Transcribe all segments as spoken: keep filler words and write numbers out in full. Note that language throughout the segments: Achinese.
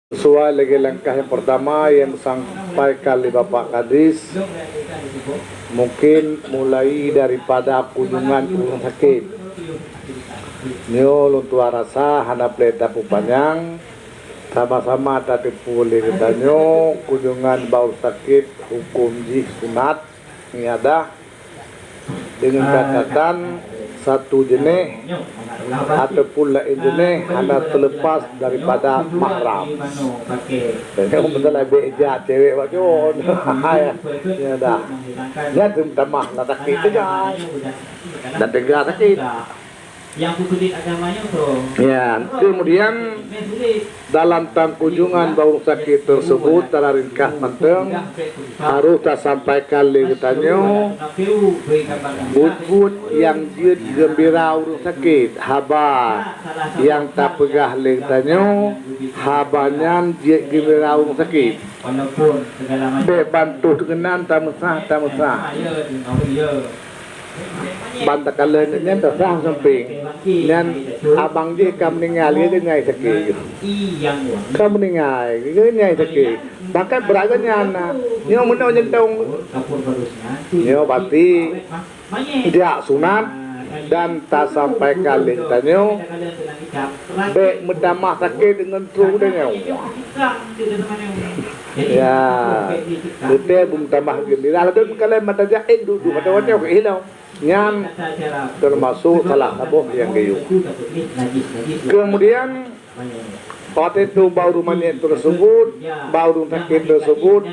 Sesuai lagée langkah nyang pertama nyang disampaikan lé Bapak Kadis, mungkin mulai daripada kunjungan ureuëng sakét. Nyoe lôn tuan rasa hana peureulée tapeupanyang, sama-sama tateupeue lé geutanyoe kunjungan bak ureuëng sakét huköm jih sunat, iadah deungon catatan satu jeuneh ataupun laén jeuneh hana teulepas daripada mahram. Dan nyoe beutôi lah bek jak cewek bak cowok. Ya dah. Nyan teutamah na sakét teuga. Dan teuga sakét. Yang peusulit agamanya tu. Ya, kemudian dalam tang kunjungan bak ureuëng sakét tersebut, tara ringkas mantong harus tasampaikan lé geutanyoe buet-buet nyang jeuet geumbira ureuëng sakét, haba nyang tapeugah lé geutanyoe, haba nyan jeuet geumbira ureuëng sakét. Bék ban toh keunan tameusa-tameusa. Ban takalon nyan tasah sampéng. Nyan abang jih ka meuninggai, lé geunyai sakét. Ka meuninggai, geunyai sakét. Bahkan brat geuh nyan na. Nyoe meunoe nyentong. Nyoe berarti jak sunat dan tasampaikan lé tanyoe, bék meutamah sakét deungon troh tanyoe. Ya, beutôi beutamah geumbira. Ladôm kalon mata jak, eh, duek-duek mata watée keu ilong. Nyan teumasok salah saboh nyang geuyue. Kemudian, watée tu bak ureuëng manyét tersebut, bak ureuëng sakét tersebut,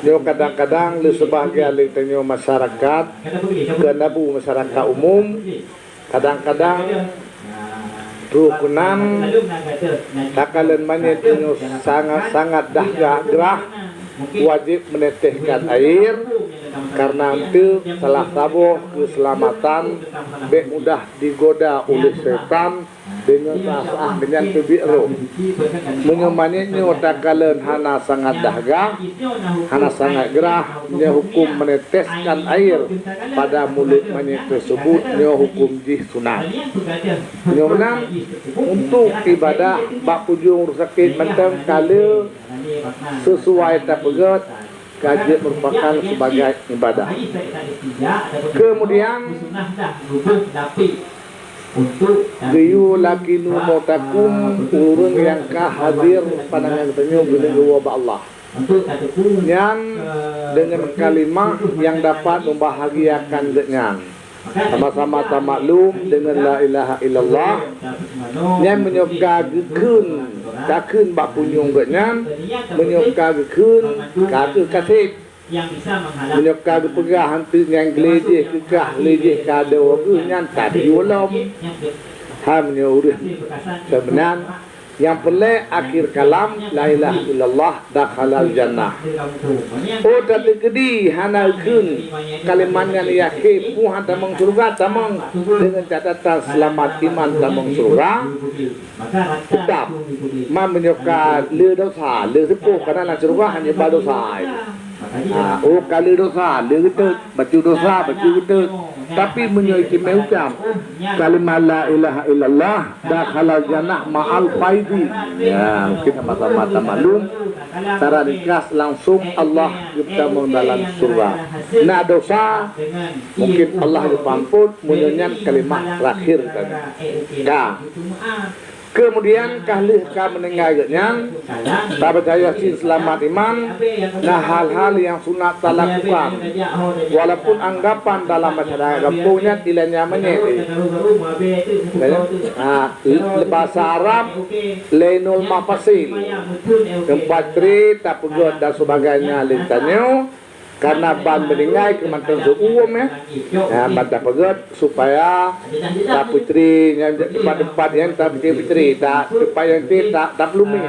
nyoe kadang-kadang lé sebahagian lé tanyoe masyarakat, keuneuk bu masyarakat umum, kadang-kadang troh keunan takalon manyét nyoe sangat-sangat dahsyat grah, wajéb meuneteskan air, karena eunteuk salah saboh keuseulamatan bék mudah digoda uleh setan deungon saah-saah deungon teubiet roh. Meunyoe manyét nyoe takalon hana sangat dahsyat, hana sangat grah, nyoe huköm meuneteskan air pada mulut manyét tersebut, nyoe huköm jih sunat. Nyoe meunan untuk ibadah bak ujong ureuëng sakét mantong ka lheueh sesuai tapeugét ka jeuet meurupakan sebagai ibadah. Kemudian, geuyue lakinu mautakum ureuëng nyang ka hadir pandangan geutanyoe geuneuguwa bak Allah. Nyan deungon kalimah nyang dapat membahagiakan geuhnyan. Sama-sama tamaklum deungon la ilaha illallah. Nyan meunyoe ka geukheun, ka kheun bak punyueng geuhnyan, meunyoe ka geukheun, ka kheueh ka sép. Meunyoe ka geupeugah eunteuk nyan glé jih, keukah lé jih ka dua geuh nyan, ka diyue lom. Hai meunyoe ureuëng seumeunan, nyang peureulée akhir kalam, la ilaha illallah, dakhalal jannah. Oh, tateukeudi hana geukheun kalimat nyan yakin, puhan tamong syeuruga, tamong deungon catatan seulamat iman tamong syeuruga. Teutap, man meunyoe ka le desya, le seupôt, kana lam syeuruga hana ba desya. Ha, oh, ka le desya, le geutot, bacut desya, bacut geutot. Tapi meunyoe istimewa ucap kalimat la ilaha illallah, dakhalal jannah ma'al faizin. Ya, mungkin sama-sama tamaklum. Secara ringkas langsung Allah geutamong dalam syeuruga. Na desya, mungkin Allah geupeuampôn, meunyoe nyan kalimat terakhir tadi. Ka. Kemudian, ka lheueh ka meuninggai geuhnyan, tapeucaya cit seulamat iman, na hal-hal nyang sunat talakukan. Walaupun anggapan dalam masyarakat gampông nyan ilée nyan manyét. Ha, bahasa Arab, Lainul Mafasil. Teumpat tri, tapeugét dan sebagainya lé tanyoe, karena ban meuninggai keu mantong seuuem, ya. Ya, ban tapeugét supaya tapeutri nyang teumpat-teumpat nyang tapeutri-peutri, ta-, teumpat nyang ti ta-, tapeuleumé.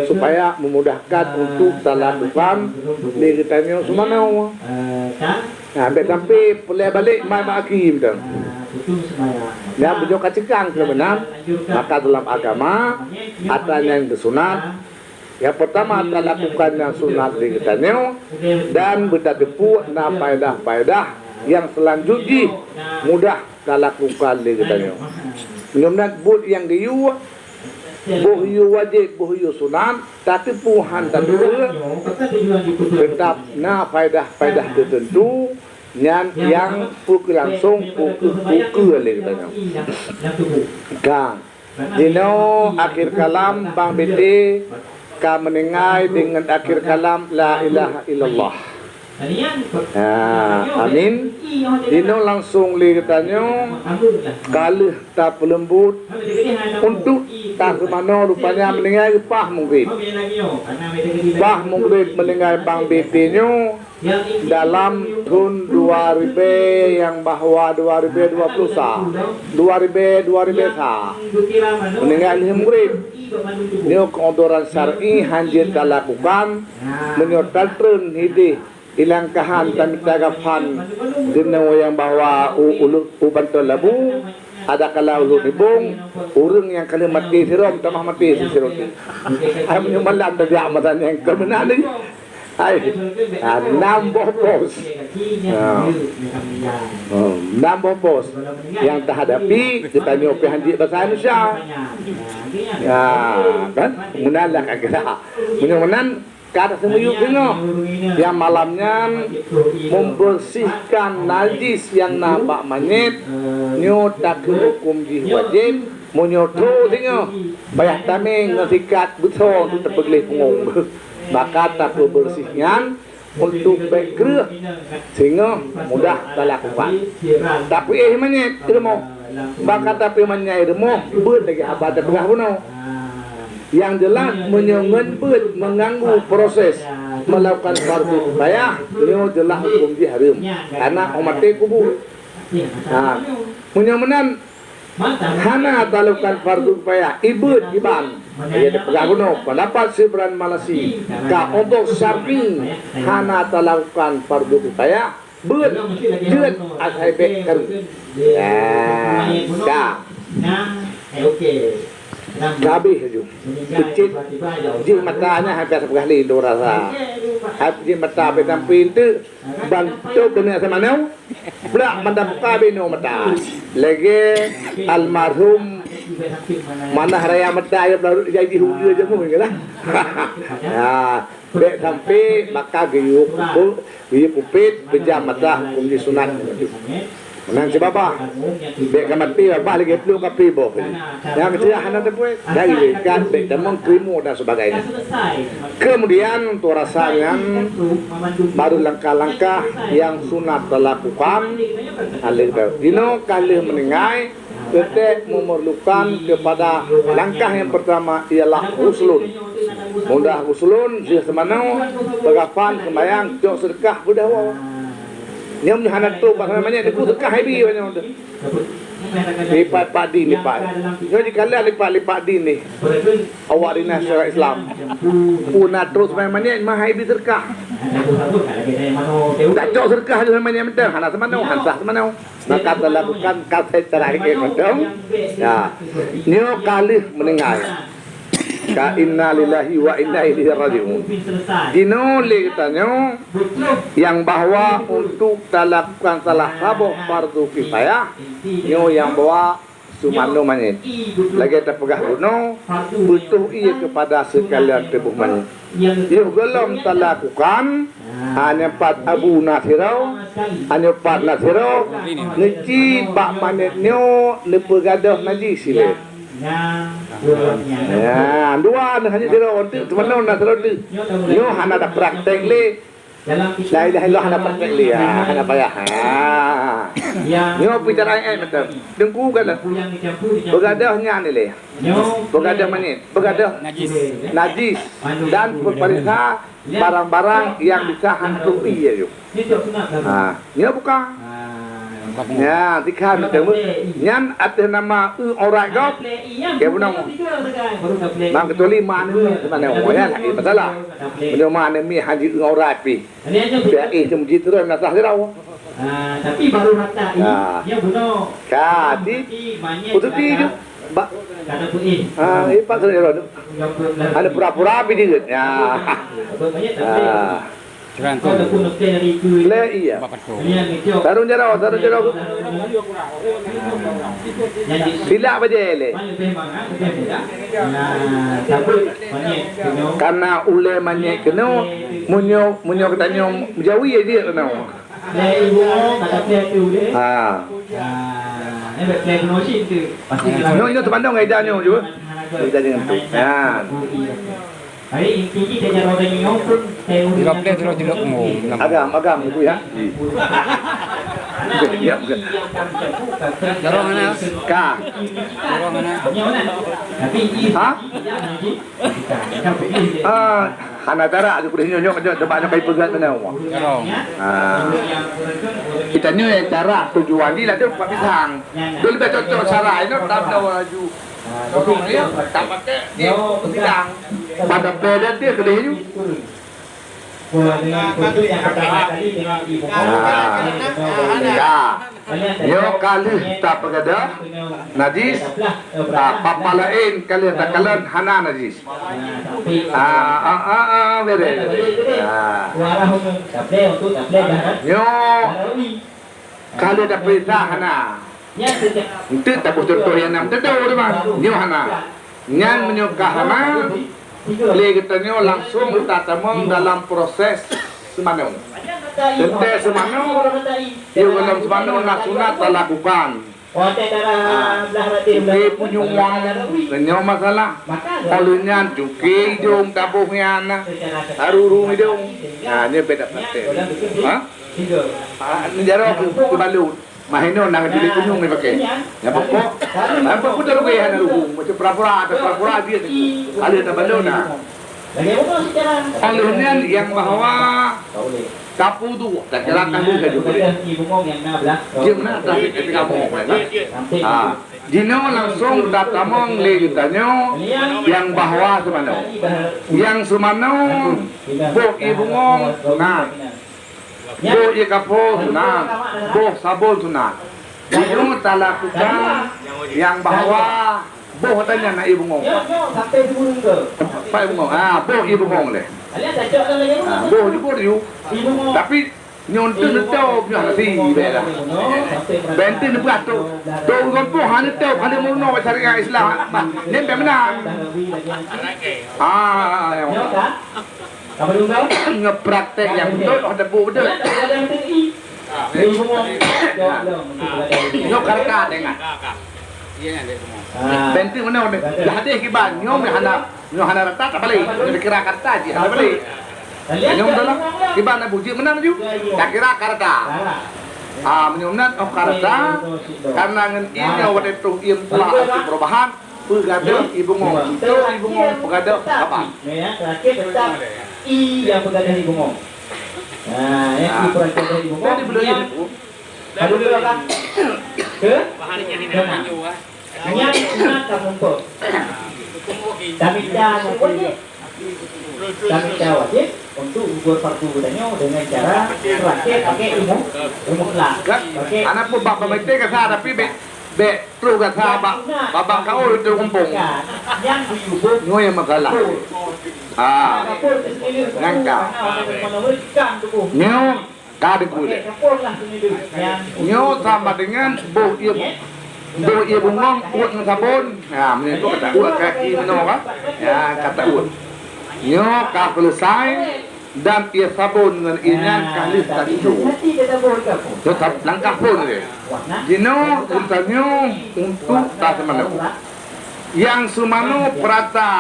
Supaya memudahkan untuk talakukan lé geutanyoe seumanoe. Ya, bék sampai peureulée balek mai bak hakim tu. Ya, beujok ka ceugang keu meunan, maka dalam agama, atra nyang teusunat, nyang pertama talakukan nyang sunat lé geutanyoe dan beutateupeue na paedah-paedah nyang seulanjut jih mudah talakukan lé geutanyoe. Meunyoe meunan buet nyang geuyue, boh yue wajéb, boh yue sunat, tateupeue han tateupeue, teutap na faedah-faedah teuteuntu, nyan nyang peue langsong ukeue-ukeue lé geutanyoe. Ka. Jinoe akhir kalam Bang B T ka meuninggai deungon akhir kalam la ilaha illallah. Ha, amin. Jinoe langsong lé geutanyoe ka lheueh tapeuleumbot untuk taseumanoe rupanya meuninggai leupah mungkén. Leupah mungkén meuninggai Bang B T nyoe dalam thon dua ribèe nyang bahwa dua ribèe dua ploh sa, dua ribèe, dua ribèe sa. Meuninggai lheueh mungkén. Nyoe keuuduran syar'i han jeuet talakukan, meunyoe tatreun hidéh ilangkahan tamita gafan deungon nyang bahwa u, u, u bantoe labu, adakala ulôn nibong, ureuëng nyang ka lheueh maté sidroe tamah maté sidroe. Ai meunyoe malam tajak masa nyang keu meunan lagi. Hai, ah, nam boh pos. Ah. Oh, nam boh pos. Nyang tahadapi, geutanyoe pih han jeuet basa Indonesia. Ya, kan? Meunan lah ka kira. Meunyoe meunan, ka taseumiyueb singoh. Nyang malam nyan membersihkan najis nyang na bak manyét, nyoe takheun huköm jih wajéb. Meunyoe tho singoh, payah tamé ngon sikat beusoe untuk tapeugleh punggong. Maka tapeubeureuséh nyan untuk bék kreueh singoh mudah talakukan. Tapeuéh manyét i rumoh. Maka tapeuéh manyét i rumoh, beuet lagée haba tapeugah bunoe. Nyang jeulaih, meunyoe ngon beuet meuganggu proses melakukan fardu kifayah, nyoe jeulaih huköm jih hareuem, karena umat kubu. Ha, meunyoe meunan, hana talakukan fardu kifayah, i beuet kiban. Ia dipeugah bunoe, pendapat Sibran Malasi, ka untuk syar'i hana talakukan fardu kifayah, beuet jeuet asai bék karu. Ya, ka. Ka habéh laju. Peucit jih mata nyan hampir sapeugah lé dua rasa. Hai jih mata bék sampai enteuk, ban tôb keuneuk seumanoe. Blak mata buka binoe mata. Lagée almarhum Manah Raya mata ya baru jadi hu dia jamu lah. Ya, bék sampai maka geuyue kupe, geuyue kupet, peujam mata huköm jih sunat. Meunan si babah. Bék ka maté babah lagée plueng kapi boh. Nyang keutia hana teubuet. Dari ikat, bék tamong krimu dan sebagainya. Kemudian tu rasa nyan baru langkah-langkah yang sunat talakukan. Alih dah. Dino ka lheueh meuninggai, teutek memerlukan kepada langkah yang pertama ialah ghuslun. Mudah ghuslun, jih seumanoe, peugafan, sembahyang, cok seudeukah, beudah woe. Nyoe hana trok bak seumbahyang manyét, teungku seudeukah ibi nyoe. Lipat-lipat din lipat. Nyoe jikalau lipat-lipat din ni. Awak dinas syariat Islam. Pun na trok seumbahyang manyét, mah ibi seudeukah. Tak cok seudeukah seumbahyang manyét mantong, hana seumanoe, hana sah seumanoe. Maka talakukan kasét terakhir mantong. Ya. Nyoe ka lheueh meuninggai. Ka inna lillahi wa inna ilaihi raji'un. Dino lé geutanyoe yang bahwa untuk talakukan salah saboh fardu kifayah, nyoe yang bahwa seumanoe manyét. Lagée tapeugah bunoe, peutoh ie kepada sekalian tuboh manyét. Yoh gohlom talakukan, hana pat Abu Nasiro, hana pat Nasiro, neuci bak manyét nyoe neupeugadôh najis ilée. Ya, dua neuh hanyut sidroe, teuk teumanoe na sidroe teuk. Nyoe hana ada praktek lé. La ilaha illallah hana praktek lé, ya, hana payah. Ha. Nyoe peucara ayat mantong. Teungku kan. Beugadôh nyan ilée. Beugadôh manyét, beugadôh najis. Najis dan pemeriksa barang-barang yang bisa hantu ie. Ha, nyoe buka. Nyan, tikan teumeung. Nyan ateueh nama eu aurat gob. Ke bunoe. Mang kecuali ma aneuk mi, sebenarnya, oh, ya, lagi masalah. Meunyoe ma aneuk mi haji eu aurat pi. Pihak eh tu meuji terus, nasah sidroe. Ah, tapi baru rata ini, ah, dia bunuh. Ka, di, pututi tu. Ba, ah, eh, pak sidroe tu. Ada pura-pura pi dia. Ya. Ah. Lé iya. Tarông jaroe, tarông jaroe. Silak bajée lé. Karena ulée manyét keunoe, meunyoe, meunyoe geutanyoe meujawi jih keunoe. Ha. Nyoe, nyoe teupandang kaidah nyoe jeuet. Kaidah nyoe tu. Ha. Di Robles terus jeruk mu. Agam, agam, ibu ya. Iya, bukan. Dorong mana? Ka. Dorong mana? Ha? Ah, hana cara aku dah nyok nyok nyok, coba nyok kai peugah kena. Dorong. Ah. Kita nyoe cara tujuan di lah tu Pak Pisang. Dia lebih cocok cara ini tak ada laju. Dorong dia tak pakai dia pisang. Pada beda dia kedai tu. Ah, ya. Nyoe ka lheueh tapeugada najis, ah, papa laén ka lheueh takalon hana najis. Ah, ah, ah, ah, bere, bere. Ah. Nyoe ka lheueh tapeuriksa hana. Enteuk taboh contoh nyang na meuteudô teuma. Nyoe hana. Nyan meunyoe ka hana, lé geutanyoe langsong tatamong dalam proses seumanoe. Teuntèe seumanoe, yôh gohlom seumanoe na sunat talakukan. Ha. Oke, punyueng, nyoe masalah. Óh lheueh nyan cuke idông taboh nyan na. Haruru idông. Ha, nyoe beda praktek. Ha? Ha, neujaroe keu, keu balôt. Mahino na di punyueng dipakai. Nyang pokok, nyang pokok tu rugi hana rugi. Macam pura-pura, ada pura-pura dia tu. Kalau tak balon dah. Kalau nian yang bahwa tapu tu, tak kira kan dia juga boleh. Dia mana tak kita mau kan? Ha. Jinoe langsung tatamong lé geutanyoe nyang bahwa seumanoe. Nyang seumanoe boh ié bungong, nah. Boh ié kapo sunat, boh sabon sunat. Nyoe talakukan nyang bahwa boh tanya na ié bungong. Pat ié bungong? Ah, boh ié bungong lé. Ah, boh ju, boh ju. Tapi nyoe teuh neutôb nyoe hana si bèk lah. Bèk teuh neupeugah tu. Tu gampông hana tôb, hana meurunoe syariat Islam. Nyan bèk meunan. Ah, nyang Ngepraktek nyang beutôi, oh, teupeu beutôi. Nyoe ka rata, ingat. Bèk teuh meunoe, lah hadeh kiban, nyoe hana, nyoe hana rata, tak balek. Nyoe kira ka rata jih, hana balek. Nyoe beutôi lah. Kiban na bujiek meunan laju. Tak kira ka rata. Ah, meunyoe meunan, oh, ka rata. Karena ngon ié nyoe watèe troh ié pula ateueh perubahan. Peugadôh ié bungong. Beutôi ié bungong peugadôh kaban. Nah, yang terakhir tetap i yang peugadôh ié bungong. Nah, yang i peugadôh ié bungong. Tadi belum ié bungong. Lalu dua kan? Ke? Bahannya ini namanya. Ingat, ingat kamu tu. Kami dah wajib. Kami dah wajib untuk gugur fardu geutanyoe dengan cara terakhir pakai ilmu, ilmu akhlak. Kan? Pakai anak pun bak pemimpin kata tapi bek Bèk troh gata bak babah kaul di gampông. Nyoe nyang masalah. Ha. Nyan ka. Nyoe ka digulèe. Nyoe sama dengan boh ié, boh ié bungong uet ngon sabon. Ha, meunyoe tu ka ta uet kaki meunoe ka. Ya, ka ta uet. Nyoe ka selesai. Dan ié sabon ngon ié nyan ka lheueh tacuci. Teutap langkah phôn lé. Jinoe geutanyoe untuk taseumanoe. Nyang seumanoe peurata.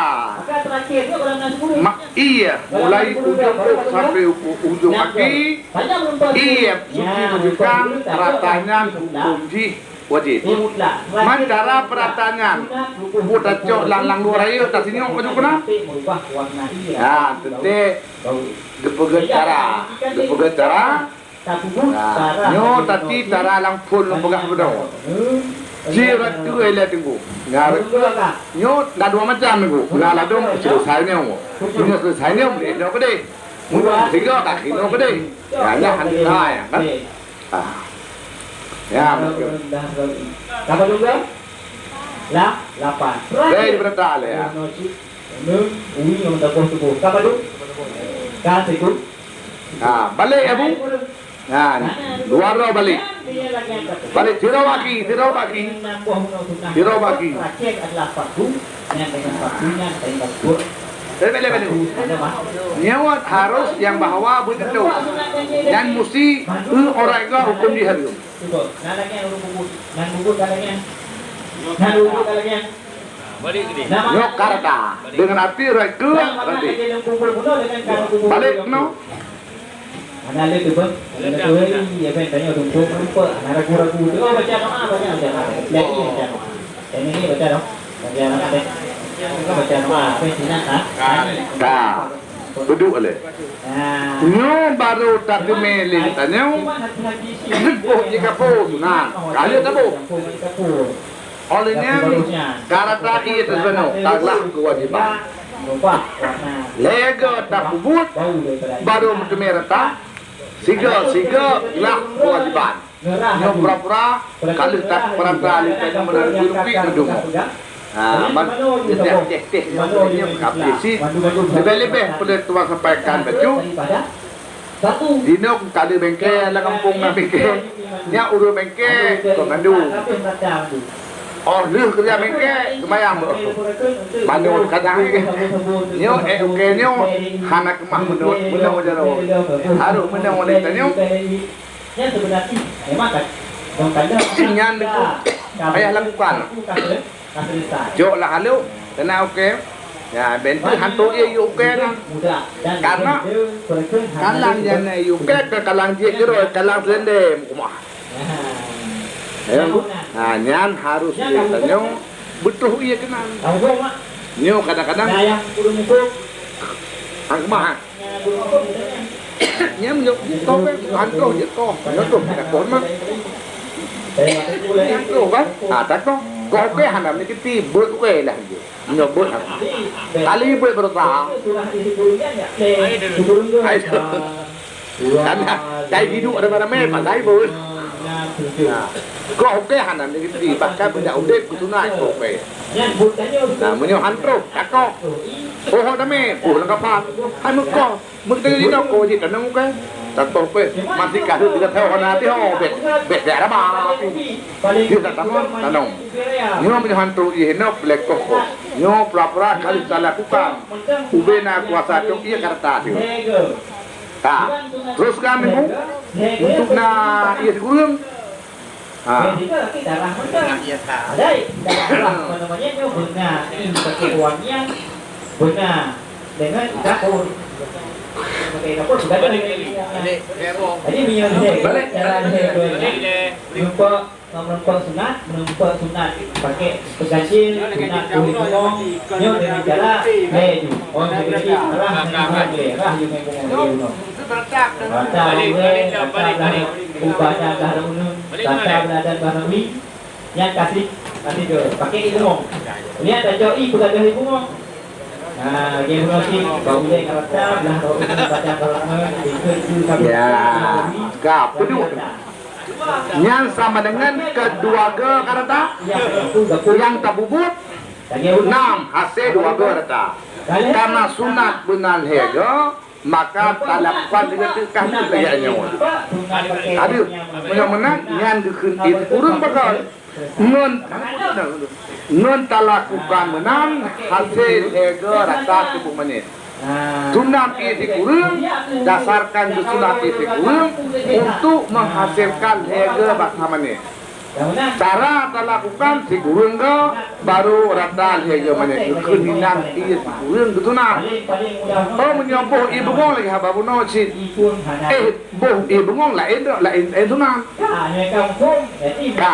Ma-, ié mulai ujong rhot sampai u-, ujong kaki, ié suci meununjukkan peurata nyan hukôm jih wajéb. Man cara peurata nyan, buet tacok lam, lam luwa rayeuk, tasinyok baju keunan. Ha, teuntèe geupeugèt cara, geupeugèt cara. Ha, nyoe tati cara lam phôn lôn peugah beudôh. Ci rot keu ilèe teungku. Nyan rot keu nyoe na dua macam teungku. Na ladôm seuleusoe nyoe. Nyoe seuleusoe nyoe, nyoe keudéh. Mun tiga kaki nyoe keudéh. Ya, nyan hana hai, kan? Ah. Ya, betul. Ka padum dah? Lah, lapan. Hei, beurata lé, ya. Enam, uwi nyang taboh tuboh. Ka padum? Ka siku. Ha, balek, Abu. Ha, dua droe balek. Balek, sidroe bak kiri, sidroe bak kiri. Sidroe bak kiri. Balek, balek, balek. Nyoe harus nyang bahwa beutôi. Nyan musti, eh, orang itu hukum jih harus. Nyoe ka rata. Dengan arti rot keu nanti. Balek keunoe. Hana lé teupeue. Hana teupeue, ya, ben, tanyoe tumpuk, tumpuk. Hana ragu-ragu. Oh, baca doa, baca, baca doa. Lagi baca doa. Baca doa, deh. Baca doa, ben, sinan, ha? Ka. Peuduek lé. Nyoe barô tateumé lé tanyoe, leuet boh jikapo sunat. Ka lheueh taboh. Óh lheueh nyan, ka rata ié teuseunoe, ka glah keuwajiban. Lhèe goe tapeubuet, barô meuteumé rata, sigoe-sigoe glah keuwajiban. Nyoe pura-pura ka lheueh tapeurata lé tanyoe meunan rupiek meudungoe. Ha, man, setiap teh-teh nyoe ka habéh cit. Leubeh-leubeh peue lé tuan sampaikan bacut. Jinoe ka lheueh bengke lam gampông na bengke. Nyak ureueng bengke keu mandum. Óh lheueh keureuja bengke, seumayang beuh. Mandum kadang nyoe, eh, ukée nyoe hana keumah meunyoe, meunyoe jaroe. Harôh meunyoe lé tanyoe. Nyan seubeuna jih memang ka, dong tanda nyan payah lakukan. Jok lah halôk, keunan ukée. Ya, ben teuh hantu ié yue ukée nyan. Karena kalang nyan yue ukée keu kalang jih keudroe, kalang seulendem kumaha. Ya, ha, nyan harus ié tanyoe beutôh ié keunan. Nyoe kadang-kadang hang kumaha. Nyan meunyoe jeuet koh, kan? Meunyoe han troh jeuet koh. Meunyoe troh, kan? Meunyoe troh, kan? Ha, takoh. Koh ukée hana meunyoe keuti, beuet ukée lah jeuet. Meunyoe beuet hana. Kali beuet beurata. Hai. Kan, kai hidup ramé-ramé, pasai beuet. Nah, koh ukée hana meunyoe keuti, bahkan beujak udeb keu sunat koh ukée. Nah, meunyoe han troh, takoh. Oh, damé, oh, lengkapan. Hai meukoh. Meukeudeh jinoe koh jih tanong keu, takoh keu, masih ka heuet tiga thôn hana teuh, bèk, bèk, bèk raba. Jih tatanong, tanong. Nyoe meunyoe han troh jih nyoe, lé koh koh. Nyoe pura-pura ka lheueh talakukan. Ubé na kuasa cok ié ka rata teuh. Ka. Teruskan, Ibu. Untuk na ié sikureueng. Ha. Jadi, darah mentah. Ada, darah, apa namanya, nyoe beuna, ini pakai wangian, beuna dengan dapur. Pakai dapur sudah ada. Jadi, minyak leheh, cara leheh tu, ya. Menumpuk, menumpuk sunat, menumpuk sunat pakai peuganjil, sunat kulit bungong, nyoe dengan cara leheh tu. Oh, jadi, arah, arah, arah, you main bungong, leheh bungong. Rata ulèe, rata blah, u badan blah uneuen, rata beladan blah nawi, nyan kasih, kasih jeuet. Pakai ié bungong. Nyan tacok ié peugadôh ié bungong. Nah, lagèe bunoe cit, bak ulèe ngon rata, blah uneuen, badan blah uneuen, ikôt tu, Ya, ka peuduek. Nyan sama dengan keudua goe ka rata, nyang tapubuet, nam hasé dua goe rata. Karena sunat beuna lhèe goe, maka talakukan deungon teuka lagèe nyoe. Aduh, meunyoe meunan, nyan geukheun ié sikureueng pakon. Ngon, ngon talakukan meunan, hasé lhèe goe rata tuboh manyét. Sunat ié sikureueng, dasarkan geusunat ié sikureueng untuk menghasilkan lhèe goe basa manyét. Cara talakukan sikureueng goe, baru rata lhèe goe manyét. Geukheun inan ié sikureueng geusunat. Oh, meunyoe boh ié bungong lagèe haba bunoe cit. Eh, boh ié bungong laén, laén, laén sunat. Ka.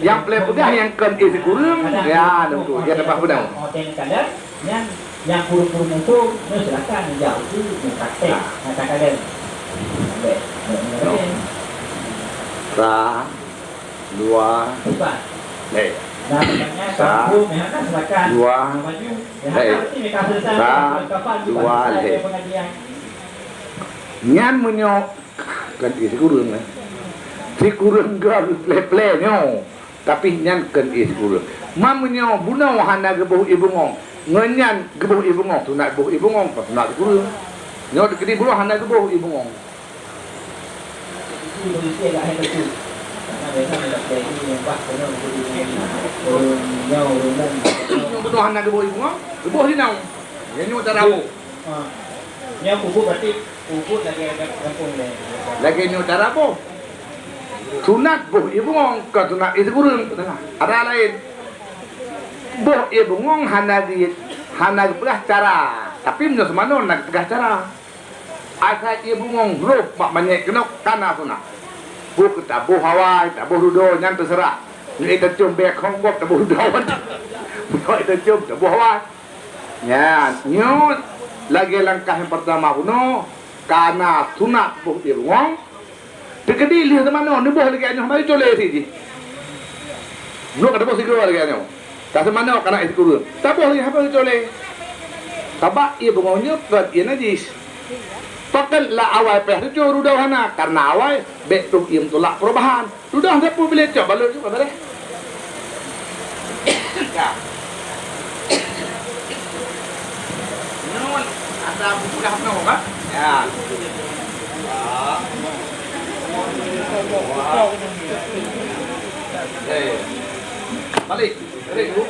Nyang plè peugah nyang kon ié sikureueng, ya, nunggu, ya, tambah beunang. Nyan, nyang kureueng-kureueng muphom, nyoe silakan jak ukeue, nyoe praktek, nyata kalon. Ambek, ambek, ambek. Sa, dua, Cepat. Hei. Nah, makanya Sa, kampung, ya, kan, silakan. Dua, Maju. Ya, Hei. Kan, sini kasih saya, Sa, kapan, dua, kapan, Hei. Pengajian. Nyan meunyoe, kan, eh, sikureueng, eh. Sikureueng ka plè-plè nyoe. Tapi nyan kheun ié sikureueng. Man meunyoe bunoe hana geuboh ié bungong, ngon nyan geuboh ié bungong, sunat boh ié bungong, sunat sikureueng. Nyoe keudeh bunoe hana geuboh ié bungöng. Nyoe bunoe hana geuboh ié bungöng, geuboh di nyoe. Nyoe cara boh. Nyoe pupuk berarti pupuk lagèe gampông lé. Lagèe nyoe cara boh. Sunat boh ié bungöng, kon sunat ié sikureueng. Ada laén. Boh ié bungöng hana geu-, hana geupeugah cara, tapi meunyoe seumanoe na geupeugah cara. Asai ié bungöng rôh bak manyét keunoe kana sunat. Boh keu taboh awai, taboh dudoe, nyan teuseurah. Nyoe tacôm bèe khong gob taboh dudoe. Nyoe tacôm taboh awai. Nyan, nyoe lagèe langkah nyang peurtama bunoe, kana sunat boh ié bungöng. Teukeudi lheueh seumanoe neuboh lagèe nyoe, mari colé sit jih. Nyoe ka taboh sigoe lagèe nyoe. Ka seumanoe kana ié sikureueng. Taboh lagèe haba colé. Sabab ié bungöng nyoe kon ié najis. Pakon lam awai payah teucok dudoe hana, kareuna awai bèk troh ié meutulak perubahan. Dudoe hana peue, bilé cok balot jih ka beureh. Ya. Nyoe ada buku dah penuh, kan? Ya. Eh. Balik. Balik dulu.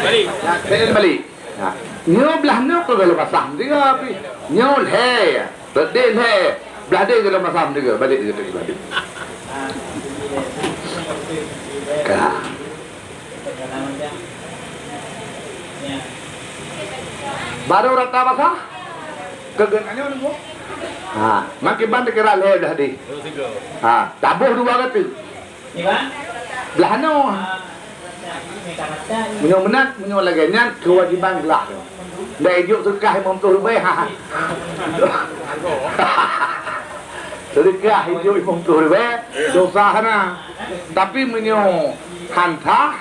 Balik. Nah, balik. Nah, nyoe blah nyoe keu galo basah tiga pi. Nyoe lhèe. Teude lhèe. Blah de galo basah tiga. Balik, balik, balik. Ka. Baru rata basah? Keugeun anyang nunggu. Ha, makin ban dikira lhèe dah deh. Ha, taboh dua kata. Blah nyoe. Meunyoe meunan, meunyoe lagèe nyan, keuwajiban glah nyoe. Ndak ijok seudeukah limong ploh ribèe, ha. Seudeukah ijok limong ploh ribèe, dosa hana. Tapi meunyoe han sah,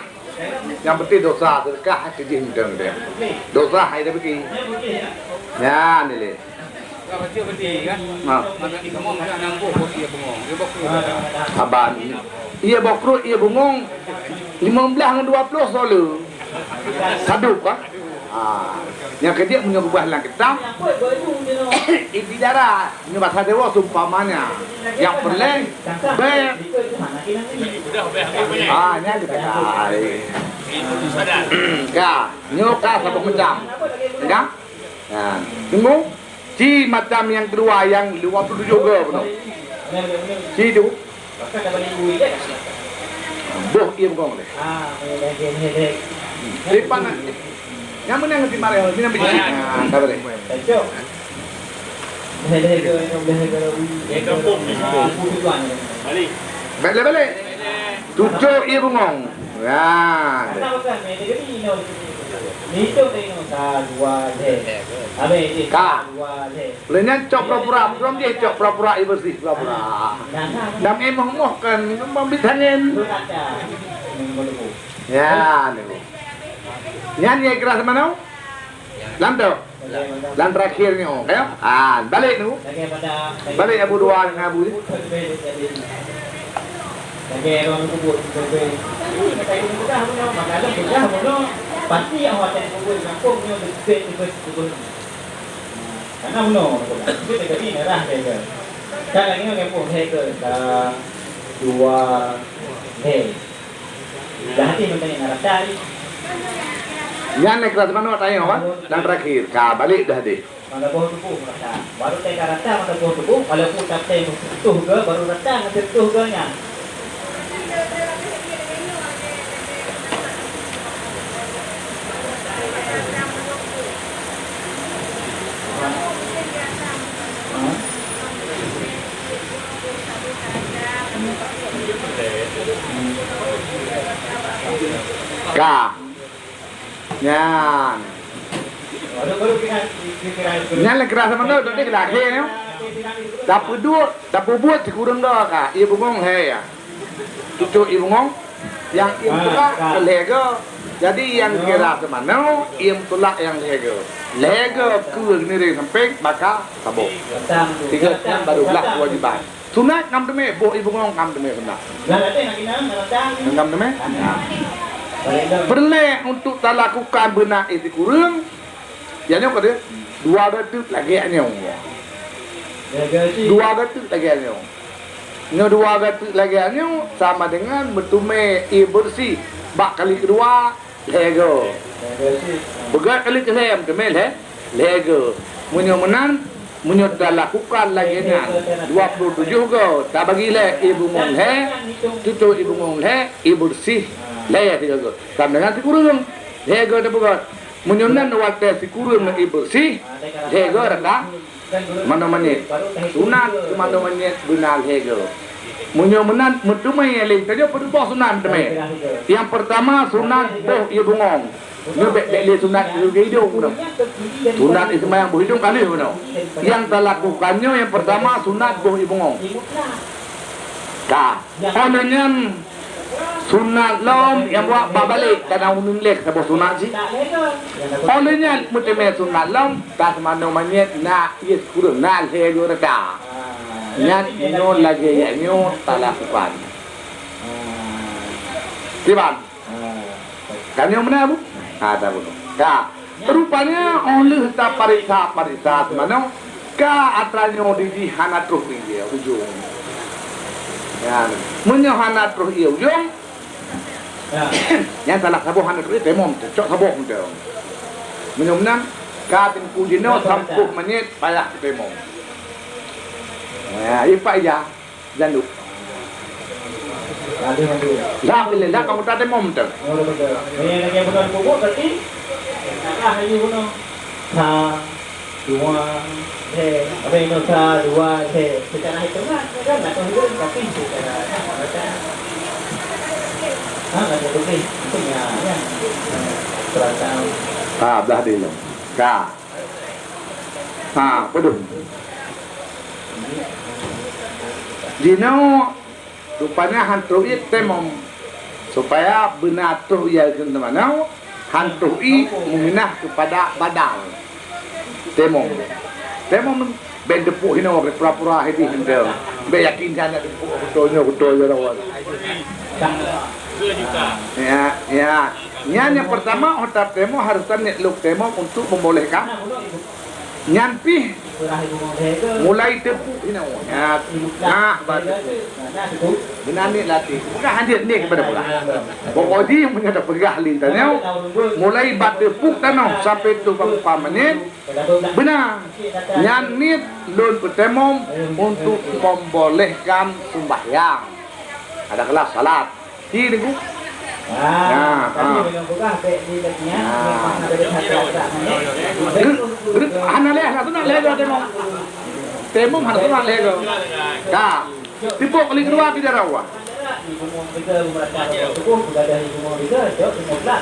nyang penting dosa seudeukah keu jih mantong deh. Dosa hai dah beuki. Nyan ilèe. Nah. Saban. Ié boh krot, ié bungöng, limong blaih ngon dua ploh soe le. Sadub, kan? Ah. Nyang keujeuet meunyoe geupeugah lam kitab, ibi dara, nyoe basa dewa seumpamanya. Nyang peureulèe, bèk. Ah, nyan geupeugah. Ka, nyoe ka saboh macam. Ya? Nah, tunggu. Ci macam nyang keudua nyang lhèe ploh tujoh goe bunoe. Ci tu. Boh ié bungöng deh. Depan na. Nyang meunan ngon si Maria, meunan biji. Ah, sabar deh. Balik, balik. Tujoh ié bungöng. Nah. Ka. Lé nyan cok pura-pura, belum dia cok pura-pura ié bersih pura-pura. Dam éh moh-moh kan, membit angin. Ya, ni. Nyan ié keras mana? Lam tu. Lam terakhir ni, oh, ya. Ah, balik tu. Balik Abu Dua dengan Abu ni. Lagèe ureueng peubuet, peubuet. Tapi mudah bunoe, maka lôn mudah bunoe. Pasti nyang watèe peubuet gampông nyoe leubeh, leubeh, leubeh. Karena bunoe, itu terjadi merah dia ke. Kan lagi nyoe gampông, he ke, ka, dua, he. Dah hati mantong nyang rata ni. Nyan lé kelas mana tanya, kan? Dan terakhir, ka balik dah deh. Maka boh tuboh rata. Baru teuka rata maka boh tuboh, walaupun tapé tutoh ke, baru rata maka tutoh ke nyan. Ka. Nyan. Nyan lé keras sama tu, tadi ke akhé nyoe. Tapeuduek, tapeubuet sikureueng dua ka. Ié bungöng he ya. Tutoe ié bungöng. Nyang ié teuka ke lhèe goe. Jadi nyang kira seumanoe, ie tulak nyang lhèe goe. Lhèe goe keu ngiring sampéng baka saboh. Tiga nyan baru blah keuwajiban. Sunat ngam teumé, boh ie bungong ngam teumé sunat. Ngam teumé? Peureulèe untuk talakukan beuna ie sikureueng, ya nyoe ka deuh, dua goe teuk lagèe nyoe. Dua goe teuk lagèe nyoe. Nyoe dua goe teuk lagèe nyoe sama dengan meuteumé ie beureuséh bak kali keudua, lhèe goe. Beugöt kali keulhèe meuteumé lhèe, lhèe goe. Meunyoe meunan, meunyoe talakukan lagèe nyan, dua puluh tujoh goe, tabagi lhèe, ie bungong lhèe, tutoe ie bungong lhèe, ie beureuséh lhèe, tiga goe. Sama dengan sikureueng, lhèe goe tapeugöt. Meunyoe nan watèe sikureueng ie beureuséh, lhèe goe rata, manoe manyét. Sunat keu manoe manyét beuna lhèe goe. Meunyoe meunan meuteumé lé, tanyoe peureubah sunat meuteumé. Nyang peurtama sunat boh ie bungong. Nyoe bèk, bèk lé sunat ie idong bunoe. Sunat ie seumayang boh idong ka lheueh bunoe. Nyang talakukan nyoe nyang peurtama sunat boh ie bungong. Ka. Óh lheueh nyan sunat lom nyang buat bak balek, kana uneun lhèe saboh sunat cit. Óh lheueh nyan meuteumé sunat lom, taseumanö manyét na ie sikureueng, na lhèe goe rata. Nyan inoe lagèe nyoe talakukan. Kiban? Ka nyoe meunan, Bu? Ha, tabunoe. Ka. Rupanya óh lheueh tapareksa-pareksa seumanoe, ka atra nyoe di jih hana troh ie ujong. Nyan, meunyoe hana troh ie ujong, nyan salah saboh hana troh ie, tayamum, cok saboh mantong. Meunyoe meunan, ka teungku jinoe sampôh manyét payah tayamum. Ya, ipak ija. Janduk. Lam ilé, lam anggota tayamum tu. Sa, dua, lhèe. Habis tu sa, dua, lhèe. Secara hitungan, kan, nak hitung, tapi secara, ha, nak hitung ni, itu ya, ya. Terasa. Ha, blah deh lom. Ka. Ha, padum. Jinoe rupanya han troh ie tayamum, supaya beuna troh ie keu seumanoe, han troh ie meuminah keupada badal. Tayamum. Tayamum bèk teupok hinoe, pura-pura hidih hindong. Bèk yakin hana teupok, beutôi nyoe, beutôi nyoe lawan. Ya, ya. Nyan nyang peurtama, óh tatayamum harôh taniet lôn tayamum untuk membolehkan. Nyan pih mulai teupok hinoe. Nyan, nah, baru. Beuna niet latih. Peugah hanjeuet niet keupada peugah. Pokok jih meunyoe tapeugah lé tanyoe, mulai bak teupok tanoh sampai tuh bak muka manyét, beuna. Nyan niet lôn peutayamum untuk membolehkan sembahyang. Ada kelas salat. Di Teungku. Ah, nah, tadi ah. Memang peugah bèk di leuh nyan, nah. Memang ada satu agak nyan. Geureup, geureup, hana lé, hana sunat lé goe tayamum. Tayamum hana sunat lé goe. Ka. Teupok kali keudua tidak rawa.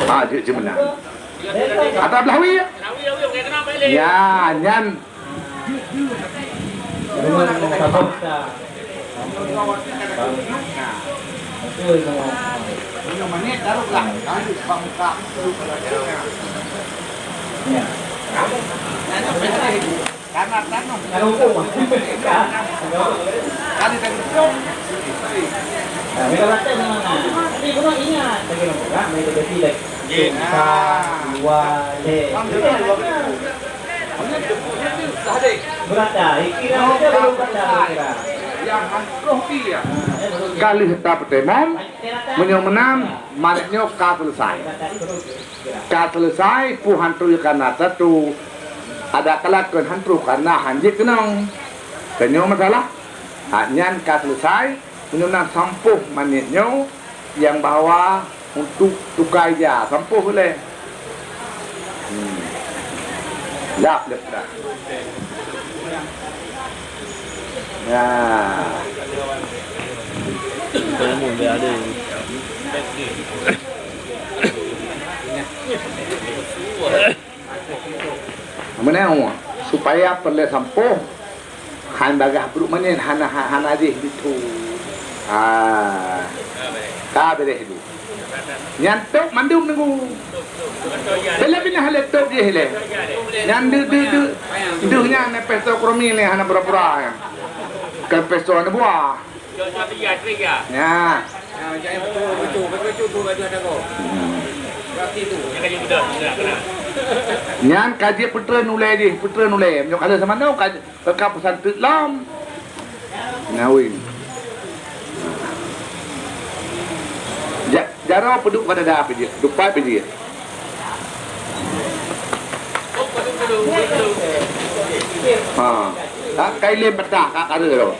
Ah, cek, cek meunan. Atau blah wie? Ya, nyan. Ka lheueh tapeutayamum, meunyoe meunan, manyét nyoe ka seuleusai. Ka seuleusai, peue han troh ie kana tatu, adak kalakon han troh kana han jeuet keunong. Tanyoe masalah, hak nyan ka seuleusai, meunyoe na sampôh manyét nyoe, nyang bahwa untuk tuka ija, sampôh ulèe. Hmm. Lap lé dah. Ya. Meunan, supaya peureulèe sampôh, han bagaih brôk manyét, hana, hana jih ditu. Ah, ka beureh tu. Nyan top mandum nunggu. Bila-bila hale top jih le. Nyan deuh, deuh, deuh. Deuh nyan pesto kromi le hana pura-pura nyan. Kan pesto hana buah. Ya. Nyan kaji putera nulai jih, putera nulai. Meunyoe kala sama nong kaji Teuka peusan teuk lom. Ngawin. Ja-, jaroe peuduek bak dada pih jeuet, dupai pih jeuet. Ha. Ha, kai lem patah ka kara tu.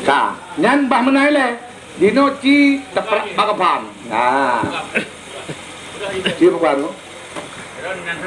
Ka. Nyan bah meunai lé. Dinoe ci teuprah bak keupan. Ha. Ci bak keupan tu.